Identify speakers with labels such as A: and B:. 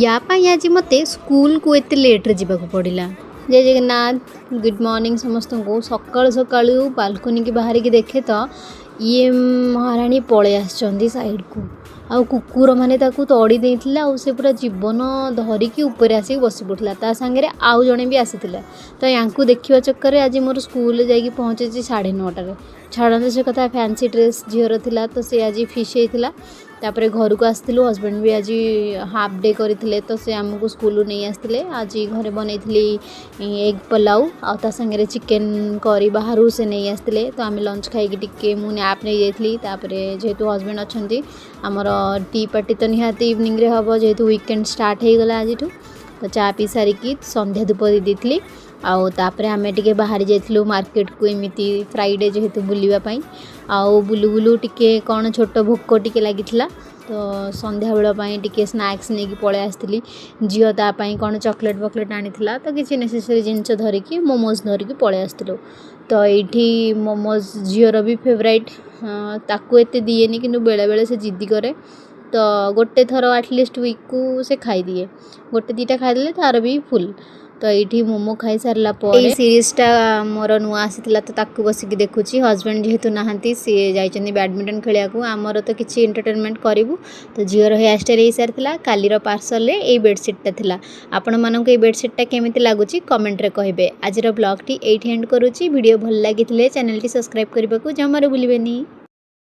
A: ୟା ପାଇଁ ଆଜି ମୋତେ ସ୍କୁଲକୁ ଏତେ ଲେଟ୍ରେ ଯିବାକୁ ପଡ଼ିଲା। ଜୟ ଜଗନ୍ନାଥ, ଗୁଡ଼୍ ମର୍ଣ୍ଣିଂ ସମସ୍ତଙ୍କୁ। ସକାଳୁ ସକାଳୁ ବାଲକୋନିକି ବାହାରିକି ଦେଖେ ତ ଇଏ ମହାରାଣୀ ପଳେଇ ଆସିଛନ୍ତି ସାଇଡ଼କୁ, ଆଉ କୁକୁରମାନେ ତାକୁ ତଡ଼ି ଦେଇଥିଲେ, ଆଉ ସେ ପୁରା ଜୀବନ ଧରିକି ଉପରେ ଆସିକି ବସି ପଡ଼ିଥିଲା। ତା ସାଙ୍ଗରେ ଆଉ ଜଣେ ବି ଆସିଥିଲା। ତ ୟାଙ୍କୁ ଦେଖିବା ଚକ୍କରରେ ଆଜି ମୋର ସ୍କୁଲରେ ଯାଇକି ପହଞ୍ଚିଛି 9:30ରେ। ଛାଡ଼ନ୍ତୁ ସେ କଥା, ଫ୍ୟାନ୍ସି ଡ୍ରେସ୍ ଝିଅର ଥିଲା ତ ସେ ଆଜି ଫିସ୍ ହେଇଥିଲା। ତାପରେ ଘରକୁ ଆସିଥିଲୁ। ହଜବେଣ୍ଡ ବି ଆଜି ହାଫ୍ ଡେ କରିଥିଲେ, ତ ସେ ଆମକୁ ସ୍କୁଲରୁ ନେଇ ଆସିଥିଲେ। ଆଜି ଘରେ ବନେଇଥିଲି ଏଗ୍ ପଲାଉ ଆଉ ତା ସାଙ୍ଗରେ ଚିକେନ୍ କରି ବାହାରୁ ସେ ନେଇ ଆସିଥିଲେ। ତ ଆମେ ଲଞ୍ଚ ଖାଇକି ଟିକେ ମୁଁ ନ୍ୟାପ୍ ନେଇଯାଇଥିଲି। ତାପରେ ଯେହେତୁ ହଜବେଣ୍ଡ ଅଛନ୍ତି, ଆମର ଟି ପାର୍ଟି ତ ନିହାତି ଇଭିନିଂରେ ହେବ, ଯେହେତୁ ୱିକେଣ୍ଡ ଷ୍ଟାର୍ଟ ହେଇଗଲା ଆଜିଠୁ। ତ ଚା ପିଇ ସାରିକି ସନ୍ଧ୍ୟା ଧୂପ ଦେଇ ଦେଇଥିଲି, ଆଉ ତାପରେ ଆମେ ଟିକେ ବାହାରି ଯାଇଥିଲୁ ମାର୍କେଟକୁ, ଏମିତି ଫ୍ରାଇଡ଼େ ଯେହେତୁ ବୁଲିବା ପାଇଁ। ଆଉ ବୁଲୁ ବୁଲୁ ଟିକେ କ'ଣ ଛୋଟ ଭୋକ ଟିକେ ଲାଗିଥିଲା, ତ ସନ୍ଧ୍ୟାବେଳ ପାଇଁ ଟିକେ ସ୍ନାକ୍ସ ନେଇକି ପଳେଇ ଆସିଥିଲି। ଝିଅ ତା ପାଇଁ କ'ଣ ଚକୋଲେଟ୍ ଫକୋଲେଟ୍ ଆଣିଥିଲା, ତ କିଛି ନେସେସରୀ ଜିନିଷ ଧରିକି, ମୋମୋଜ୍ ଧରିକି ପଳେଇ ଆସିଥିଲୁ। ତ ଏଇଠି ମୋମୋଜ୍ ଝିଅର ବି ଫେଭରାଇଟ୍। ତାକୁ ଏତେ ଦିଏନି, କିନ୍ତୁ ବେଳେବେଳେ ସେ ଜିଦି କରେ, ତ ଗୋଟେ ଥର ଆଟଲିଷ୍ଟ ୱିକ୍କୁ ସେ ଖାଇଦିଏ। ଗୋଟେ ଦୁଇଟା ଖାଇଦେଲେ ତାର ବି ଫୁଲ୍। ତ ଏଇଠି ମୋମୋ ଖାଇସାରିଲା ପରେ ଏଇ ସିରିଜ୍ଟା ମୋର ନୂଆ ଆସିଥିଲା, ତ ତାକୁ ବସିକି ଦେଖୁଛି। ହଜବେଣ୍ଡ ଯେହେତୁ ନାହାନ୍ତି, ସିଏ ଯାଇଛନ୍ତି ବ୍ୟାଡ଼ମିଣ୍ଟନ ଖେଳିବାକୁ, ଆମର ତ କିଛି ଏଣ୍ଟରଟେନମେଣ୍ଟ କରିବୁ। ତ ଝିଅର ହେୟାର ଷ୍ଟାଇଲ୍ ହେଇସାରିଥିଲା। କାଲିର ପାର୍ସଲରେ ଏଇ ବେଡ଼ସିଟ୍ଟା ଥିଲା। ଆପଣମାନଙ୍କୁ ଏଇ ବେଡ଼ସିଟ୍ଟା କେମିତି ଲାଗୁଛି କମେଣ୍ଟରେ କହିବେ। ଆଜିର ବ୍ଲଗ୍ଟି ଏଇଠି ଏଣ୍ଡ କରୁଛି। ଭିଡ଼ିଓ ଭଲ ଲାଗିଥିଲେ ଚ୍ୟାନେଲଟି ସବସ୍କ୍ରାଇବ୍ କରିବାକୁ ଜମାରୁ ଭୁଲିବେନି।